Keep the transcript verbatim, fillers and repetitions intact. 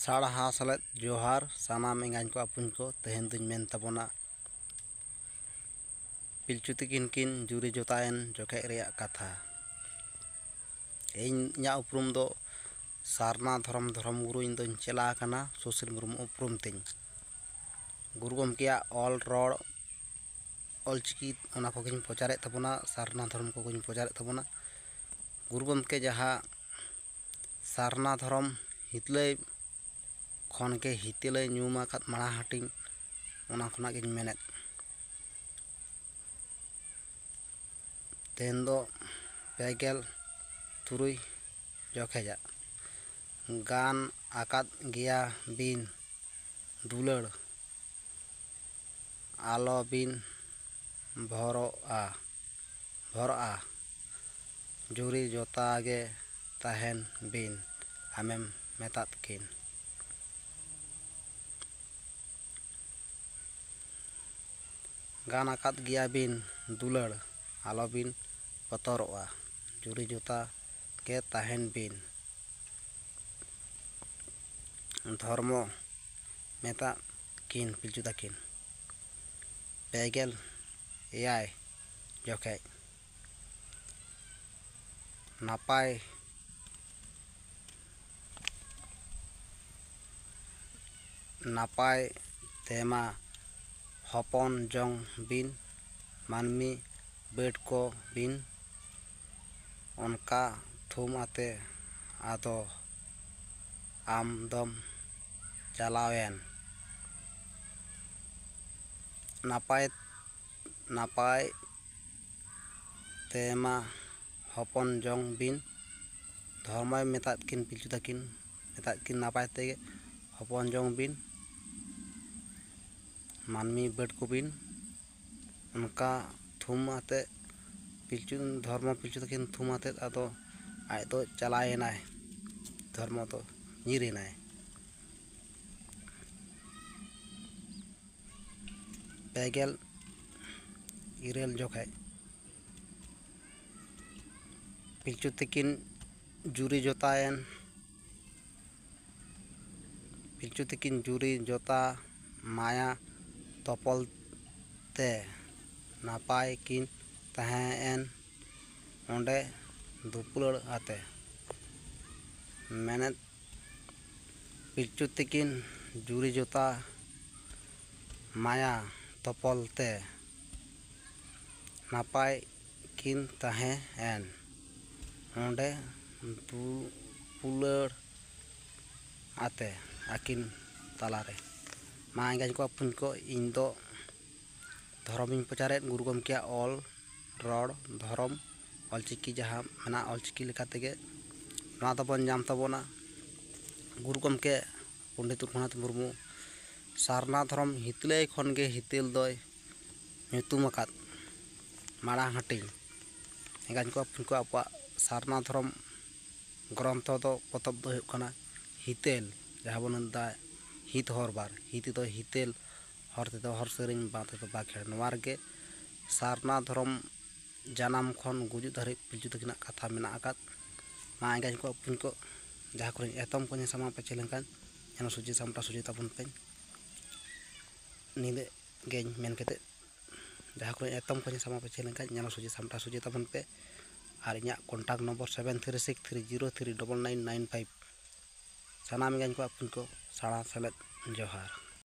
ᱥᱟᱲᱦᱟ ᱥᱮᱞᱮᱫ ᱡᱚᱦᱟᱨ ᱥᱟᱱᱟᱢ ᱮᱸᱜᱟᱧ ᱠᱚ ᱟᱹᱯᱩᱧ ᱠᱚ᱾ ᱛᱮᱦᱮᱧ ᱫᱩᱧ ᱢᱮᱱ ᱛᱟᱵᱚᱱᱟ ᱯᱤᱞᱪᱩ ᱛᱤᱠᱤᱱ ᱠᱤᱱ ᱡᱩᱨᱤ ᱡᱚᱛᱟᱭᱮᱱ ᱡᱚᱠᱷᱮᱡ ᱨᱮᱭᱟᱜ ᱠᱟᱛᱷᱟ᱾ ᱤᱧ, ᱤᱧᱟᱹᱜ ᱩᱯᱨᱩᱢ ᱫᱚ ᱥᱟᱨᱱᱟ ᱫᱷᱚᱨᱚᱢ, ᱫᱷᱚᱨᱚᱢ ᱜᱩᱨᱩ ᱤᱧ ᱫᱚᱧ ᱪᱮᱞᱟ ᱟᱠᱟᱱᱟ, ᱥᱩᱥᱤᱞ ᱢᱩᱨᱢᱩ ᱩᱯᱨᱩᱢ ᱛᱤᱧ᱾ ᱜᱩᱨᱩ ᱜᱚᱢᱠᱮᱭᱟᱜ ᱚᱞ ᱨᱚᱲ, ᱚᱞᱪᱤᱠᱤ, ᱚᱱᱟ ᱠᱚᱜᱮᱧ ᱯᱨᱚᱪᱟᱨᱮᱫ ᱛᱟᱵᱚᱱᱟ, ᱥᱟᱨᱱᱟ ᱫᱷᱚᱨᱚᱢ ᱠᱚᱜᱮᱧ ᱯᱨᱚᱪᱟᱨᱮᱫ ᱛᱟᱵᱚᱱᱟ᱾ ᱜᱩᱨᱩ ᱜᱚᱢᱠᱮ ᱡᱟᱦᱟᱸ ᱥᱟᱨᱱᱟ ᱫᱷᱚᱨᱚᱢ ᱦᱤᱛᱞᱟᱹᱭ ᱠᱷᱚᱱ ᱜᱮ ᱦᱤᱛᱟᱹᱞᱮ ᱧᱩᱢ ᱟᱠᱟᱫ ᱢᱟᱲᱟ ᱦᱟᱹᱴᱤᱧ, ᱚᱱᱟ ᱠᱷᱚᱱᱟᱜ ᱜᱤᱧ ᱢᱮᱱᱮᱫ᱾ ᱛᱮᱦᱮᱧ ᱫᱚ ᱯᱮ ᱜᱮᱞ ᱛᱩᱨᱩᱭ ᱡᱚᱠᱷᱮᱡᱟᱜ᱾ ᱜᱟᱱ ᱟᱠᱟᱫ ᱜᱮᱭᱟ ᱵᱤᱱ ᱫᱩᱞᱟᱹᱲ, ᱟᱞᱚ ᱵᱤᱱ ᱵᱷᱚᱨᱚᱜᱼᱟ, ᱵᱷᱚᱨᱚᱜᱼᱟ, ᱡᱩᱨᱤ ᱡᱚᱛᱟ ᱜᱮ ᱛᱟᱦᱮᱱ ᱵᱤᱱ, ᱟᱢᱮᱢ ᱢᱮᱛᱟᱫ ᱠᱤᱱ᱾ ᱜᱟᱱ ᱟᱠᱟᱫ ᱜᱮᱭᱟ ᱵᱤᱱ ᱫᱩᱞᱟᱹᱲ, ᱟᱞᱚ ᱵᱤᱱ ᱵᱚᱛᱚᱨᱚᱜᱼᱟ, ᱡᱩᱨᱤ ᱡᱚᱛᱟ ᱜᱮ ᱛᱟᱦᱮᱱ ᱵᱤᱱ᱾ ᱫᱷᱚᱨᱢᱚ ᱢᱮᱛᱟᱜ ᱠᱤᱱ ᱯᱤᱞᱪᱩ ᱛᱟᱹᱠᱤᱱ᱾ ᱯᱮ ᱜᱮᱞ ᱮᱭᱟᱭ ᱡᱚᱠᱷᱮᱡ ᱱᱟᱯᱟᱭ, ᱱᱟᱯᱟᱭ ᱛᱮᱢᱟ ᱦᱚᱯᱚᱱ ᱡᱚᱝ ᱵᱤᱱ, ᱢᱟᱹᱱᱢᱤ ᱵᱟᱹᱰ ᱠᱚ ᱵᱤᱱ, ᱚᱱᱠᱟ ᱛᱷᱩᱢ ᱟᱛᱮ ᱟᱫᱚ ᱟᱢ ᱫᱚᱢ ᱪᱟᱞᱟᱣᱮᱱ᱾ ᱱᱟᱯᱟᱭ, ᱱᱟᱯᱟᱭ ᱛᱮᱢᱟ ᱦᱚᱯᱚᱱ ᱡᱚᱝ ᱵᱤᱱ᱾ ᱫᱷᱚᱨᱢᱚᱭ ᱢᱮᱛᱟᱫ ᱠᱤᱱ ᱯᱤᱞᱪᱩ ᱛᱟᱹᱠᱤᱱ, ᱢᱮᱛᱟᱫ ᱠᱤᱱ ᱱᱟᱯᱟᱭ ᱛᱮᱜᱮ ᱦᱚᱯᱚᱱ ᱡᱚᱝ ᱵᱤᱱ, ᱢᱟᱹᱱᱢᱤ ᱵᱟᱹᱰ ᱠᱚᱵᱤᱱ᱾ ᱚᱱᱠᱟ ᱛᱷᱩᱢ ᱟᱛᱮᱫ ᱯᱤᱞᱪᱩ, ᱫᱷᱚᱨᱢᱚ ᱯᱤᱞᱪᱩ ᱛᱟᱹᱠᱤᱱ ᱛᱷᱩᱢ ᱟᱛᱮᱫ ᱟᱫᱚ ᱟᱡ ᱫᱚ ᱪᱟᱞᱟᱣᱮᱱᱟᱭ, ᱫᱷᱚᱨᱢᱚ ᱫᱚ ᱧᱤᱨᱮᱱᱟᱭ᱾ ᱯᱮ ᱜᱮᱞ ᱤᱨᱟᱹᱞ ᱡᱚᱠᱷᱮᱡ ᱯᱤᱞᱪᱩ ᱛᱤᱠᱤᱱ ᱡᱩᱨᱤ ᱡᱚᱛᱟᱭᱮᱱ ᱯᱤᱞᱪᱩ ᱛᱤᱠᱤᱱ ᱡᱩᱨᱤ ᱡᱚᱛᱟ ᱢᱟᱭᱟ ᱛᱚᱯᱚᱞ ᱛᱮ ᱱᱟᱯᱟᱭ ᱠᱤᱱ ᱛᱟᱦᱮᱸᱭᱮᱱ ᱚᱸᱰᱮ ᱫᱩᱯᱩᱞᱟᱹᱲ ᱟᱛᱮ᱾ ᱢᱮᱱᱮᱫ, ᱯᱤᱞᱪᱩ ᱛᱤᱠᱤᱱ ᱡᱩᱨᱤ ᱡᱚᱛᱟ ᱢᱟᱭᱟ ᱛᱚᱯᱚᱞ ᱛᱮ ᱱᱟᱯᱟᱭ ᱠᱤᱱ ᱛᱟᱦᱮᱸᱭᱮᱱ ᱚᱸᱰᱮ ᱫᱩᱯᱩᱞᱟᱹᱲ ᱟᱛᱮ ᱟᱹᱠᱤᱱ ᱛᱟᱞᱟᱨᱮ᱾ ᱢᱟ ᱮᱸᱜᱟᱧ ᱠᱚ ᱟᱹᱯᱩᱧ ᱠᱚ, ᱤᱧ ᱫᱚ ᱫᱷᱚᱨᱚᱢᱤᱧ ᱯᱨᱚᱪᱟᱨᱮᱫ, ᱜᱩᱨᱩ ᱜᱚᱢᱠᱮᱭᱟᱜ ᱚᱞ ᱨᱚᱲ ᱫᱷᱚᱨᱚᱢ ᱚᱞᱪᱤᱠᱤ ᱡᱟᱦᱟᱸ ᱢᱮᱱᱟᱜᱼᱟ, ᱚᱞᱪᱤᱠᱤ ᱞᱮᱠᱟ ᱛᱮᱜᱮ ᱱᱚᱣᱟ ᱫᱚᱵᱚᱱ ᱧᱟᱢ ᱛᱟᱵᱚᱱᱟ᱾ ᱜᱩᱨᱩ ᱜᱚᱢᱠᱮ ᱯᱚᱱᱰᱤᱛ ᱨᱚᱜᱷᱩᱱᱟᱛᱷ ᱢᱩᱨᱢᱩ ᱥᱟᱨᱱᱟ ᱫᱷᱚᱨᱚᱢ ᱦᱤᱛᱞᱟᱹᱭ ᱠᱷᱚᱱ ᱜᱮ ᱦᱤᱛᱟᱹᱞ ᱫᱚᱭ ᱧᱩᱛᱩᱢ ᱟᱠᱟᱫ ᱢᱟᱲᱟᱝ ᱦᱟᱹᱴᱤᱧ᱾ ᱮᱸᱜᱟᱧ ᱠᱚ ᱟᱹᱯᱩᱧ ᱠᱚ, ᱟᱵᱚᱣᱟᱜ ᱥᱟᱨᱱᱟ ᱫᱷᱚᱨᱚᱢ ᱜᱨᱚᱱᱛᱷᱚ ᱫᱚ, ᱯᱚᱛᱚᱵ ᱫᱚ ᱦᱩᱭᱩᱜ ᱠᱟᱱᱟ ᱦᱤᱛᱟᱹᱞ, ᱡᱟᱦᱟᱸ ᱵᱚᱱ ᱢᱮᱱᱫᱟ ᱦᱤᱛ ᱦᱚᱨ ᱵᱟᱨ, ᱦᱤ ᱛᱮᱫᱚ ᱦᱤᱛᱟᱹᱞ, ᱦᱚᱨ ᱛᱮᱫᱚ ᱦᱚᱨ ᱥᱮᱨᱮᱧ, ᱵᱟᱸ ᱛᱮᱫᱚ ᱵᱟᱸᱠᱷᱮᱲ᱾ ᱱᱚᱣᱟ ᱨᱮᱜᱮ ᱥᱟᱨᱱᱟ ᱫᱷᱚᱨᱚᱢ ᱡᱟᱱᱟᱢ ᱠᱷᱚᱱ ᱜᱩᱡᱩᱜ ᱫᱷᱟᱹᱨᱤᱡ ᱯᱤᱞᱪᱩ ᱛᱟᱹᱠᱤᱱᱟᱜ ᱠᱟᱛᱷᱟ ᱢᱮᱱᱟᱜ ᱟᱠᱟᱫ᱾ ᱢᱟ ᱮᱸᱜᱟᱧ ᱠᱚ ᱟᱹᱯᱩᱧ ᱠᱚ, ᱡᱟᱦᱟᱸ ᱠᱚᱨᱮᱧ ᱮᱛᱚᱢ ᱠᱚᱧ ᱥᱟᱢᱟᱝ ᱯᱟᱹᱪᱷᱤ ᱞᱮᱱᱠᱷᱟᱱ ᱧᱮᱞ ᱥᱚᱡᱷᱮ ᱥᱟᱢᱴᱟᱣ ᱥᱚᱡᱷᱮ ᱛᱟᱵᱚᱱ ᱯᱮ᱾ ᱱᱤᱱᱟᱹᱜ ᱜᱮᱧ ᱢᱮᱱ ᱠᱟᱛᱮᱫ, ᱡᱟᱦᱟᱸ ᱠᱚᱨᱮ ᱮᱛᱚᱢ ᱠᱚᱧ ᱥᱟᱢᱟᱝ ᱯᱟᱹᱪᱷᱤ ᱞᱮᱱᱠᱷᱟᱱ ᱧᱮᱞ ᱥᱚᱡᱷᱮ ᱥᱟᱢᱴᱟᱣ ᱥᱚᱡᱷᱮ ᱛᱟᱵᱚᱱ ᱯᱮ᱾ ᱟᱨ ᱤᱧᱟᱹᱜ contact number seven three six three zero three double nine nine five᱾ ᱥᱟᱱᱟᱢ ᱮᱸᱜᱟᱧ ᱠᱚ ᱟᱹᱯᱩᱧ ᱠᱚ, ᱥᱟᱲᱟ ᱥᱮᱞᱮᱫ ᱡᱚᱦᱟᱨ᱾